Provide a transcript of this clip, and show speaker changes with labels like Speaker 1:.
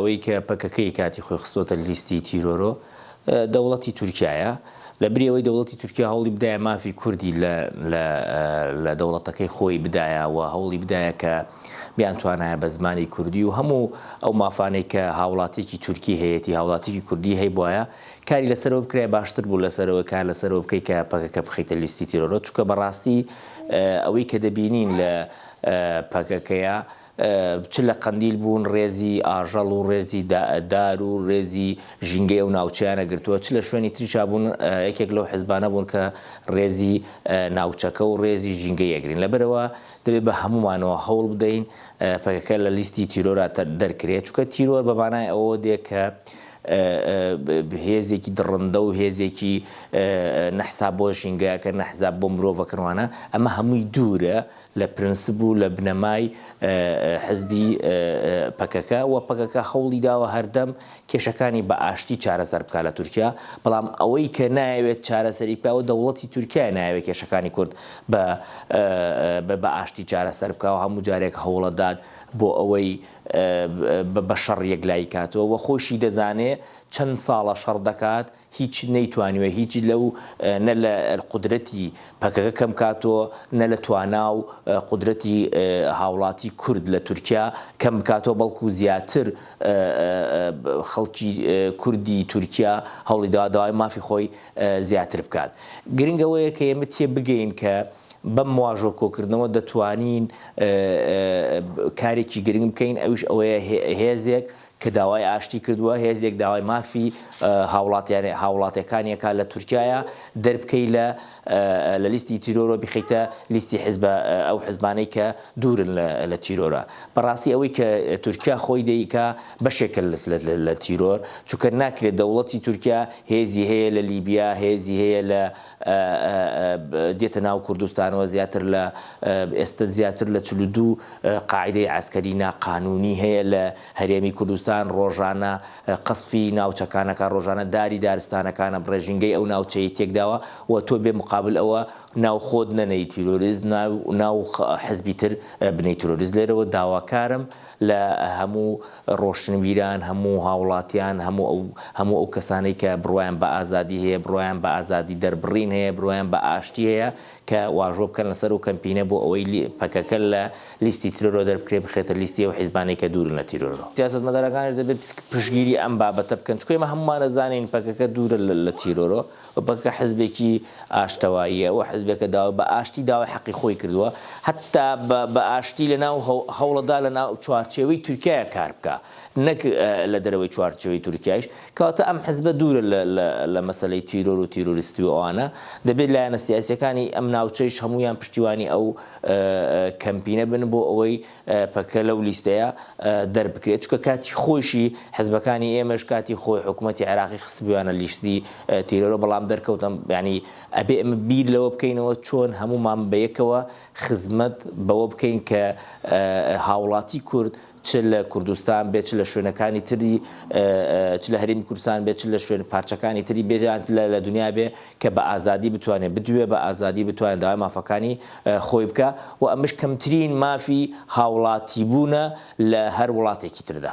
Speaker 1: ئەوەی کە پەکەکەی کاتی خۆی خستۆتە لیستی تیرۆرۆ دەوڵەتی تورکیایە. لە بری ئەوەی دەوڵەتی تورکیا هەوڵی بدایە مافی کوردی لە لە لە دەوڵەتەکەی خۆی بدایە و هەوڵی بدایە کە بیانتوانایە بە زمانی کوردی و هەموو ئەو مافانەی کە هاوڵاتیەکی تورکی هەیەتی هاوڵاتیکی کوردی هەیبوایە کاری لەسەرەوە بکرایە باشتر بوو لەسەرەوە کار لەسەرەوە بکەی کە پەکەکە بخەیتە لیستی تیرۆرەوە چونکە بەڕاستی ئەوەی کە دەبینین لە پەکەکەیە چ لە قەندیل بوون ڕێزی ئاژەڵ و ڕێزی دار و ڕێزی ژینگەی ئەو ناوچەیانە گرتووە، چ لە شوێنی تریشا بوون یەکێک لەو حزبانە بوون کە ڕێزی ناوچەکە و ڕێزی ژینگەی ئەگرین. لەبەرئەوە دەبێت بە هەموومانەوە هەوڵ بدەین پەکەکە لە لیستی تیرۆرا دەرکرێت، چونکە تیرۆر بە مانای ئەوە دێ کە هێزێکی دڕندە و هێزێکی نە حساب بۆ ژینگە ئەکەن نە حساب بۆ مرۆڤ ئەکەن وانە، ئەمە هەمووی دوورە لە پرنسپ و لە بنەمای حزبی پەکەکە و پەکەکە هەوڵی داوە هەردەم کێشەکانی بە ئاشتی چارەسەر بکا لە تورکیا، بەڵام ئەوەی کە نایەوێت چارەسەری بکا ئەوە دەوڵەتی تورکیایە نایەوێت کێشەکانی کورد بە بە ئاشتی چارەسەر بکا و هەموو جارێک هەوڵەدات بۆ ئەوەی بە شەڕ یەکلایی کاتەوە و خۆیشی دەزانێ چەند ساڵە شەڕ دەکات هیچ نەیتوانیوە هیچ لەو نە لە قودرەتی پەکەکە کەم کاتۆ نە لە توانا و قودرەتی هاوڵاتی کورد لە تورکیا کەم بکاتۆ بەڵکو زیاتر خەڵکی کوردی تورکیا هەوڵی داوە داوای مافی خۆی زیاتر بکات. گرنگ ئەوەیە کە ئێمە تێبگەین کە بەم واژۆ کۆکردنەوە دەتوانین کارێکی گرنگ بکەین ئەویش ئەوەیە هێزێک کە داوای ئاشتی کردووە، هێزێک داوای مافی هاوڵاتیان هاوڵاتیەکانی ئەکات لە تورکیایە دەربکەی لە لە لیستی تیرۆرەوە بیخەیتە لیستی حزبە ئەو حزبانەی کە دوورن لە تیرۆرە. بەڕاستی ئەوەی کە تورکیا خۆی دەیکا بەشێکە لە تیرۆر، چونکە ناکرێت دەوڵەتی تورکیا هێزی هەیە لە لیبیا، هێزی هەیە لە دێتە ناو کوردستانەوە زیاتر لە ئێستە زیاتر لە 42 قاعیدەی عەسکەری ناقانوونی هەیە لە هەرێمی کوردستان، ڕۆژانە قەسفی ناوچەکانەکا، ڕۆژانە داری دارستانەکانە بڕێ، ژینگەی ئەو ناوچەی تێکداوە و تۆ بێ مقابل ئەوە ناو خۆت نەنێی تیرۆریست، ناو ناو حزبی تر بنێی تیرۆریست. لێرەوە داواکارم لە هەموو ڕۆشنبیران، هەموو هاوڵاتیان، هەموو ئەو هەموو ئەو کەسانەی کە بڕوایان بە ئازادی هەیە، بڕوایان بە ئازادی دەربڕین هەیە، بڕوایان بە ئاشتی هەیە، کە واژۆ بکەن لەسەر ئەو کەمپینە بۆ ئەوەی پەکەکە لە لیستی تیرۆرەوە دەربکرێت بخرێتە لیستی ئەو حیزبانەی کە دوورن لە تیرۆرەوە. سیاسەتمەدارەکانیش دەبێت پشتگیری ئەم بابەتە بکەن، چونکە ئێمە هەموومان ئەزانین پەکەکە دوورە لە تیرۆرەوە و پەکەکە حیزبێکی ئاشتەواییە و حیزبێکە داوای بە ئاشتی داوای حەقی خۆی کردووە، هەتا بە ئاشتی لەناو هەوڵەدا لەناو چوارچێوەی تورکیایە کار بکا نەک لە دەرەوەی چوارچێوەی تورکیایش، کەواتە ئەم حزبە دوورە لە مەسەلەی تیرۆر و تیرۆریستی و ئەوانە، دەبێت لایەنە سیاسیەکانی ئەم ناوچەیش هەموویان پشتیوانی ئەو کەمپینە بن بۆ ئەوەی پەکەکە لەو لیستەیە دەربکرێت، چونکە کاتی خۆیشی حزبەکانی ئێمەش کاتی خۆی حکومەتی عێراقی خستبوویانە لیستی تیرۆرەوە، بەڵام دەرکەوتن یانی ئەبێ ئێمە بیر لەوە بکەینەوە چۆن هەموومان بەیەکەوە خزمەت بەوە بکەین کە هاوڵاتی کورد چ لە کوردستان بێت چ لە شوێنەکانی تری چ لە هەرێمی کوردستان بێت چ لە شوێن پارچەکانی تری بێت یان لە دنیا بێ کە بە ئازادی بتوانێت بدوێ بە ئازادی بتوانێت داوای مافەکانی خۆی بکا و ئەمەش کەمترین مافی هاوڵاتیبوونە لە هەر وڵاتێکی تردا.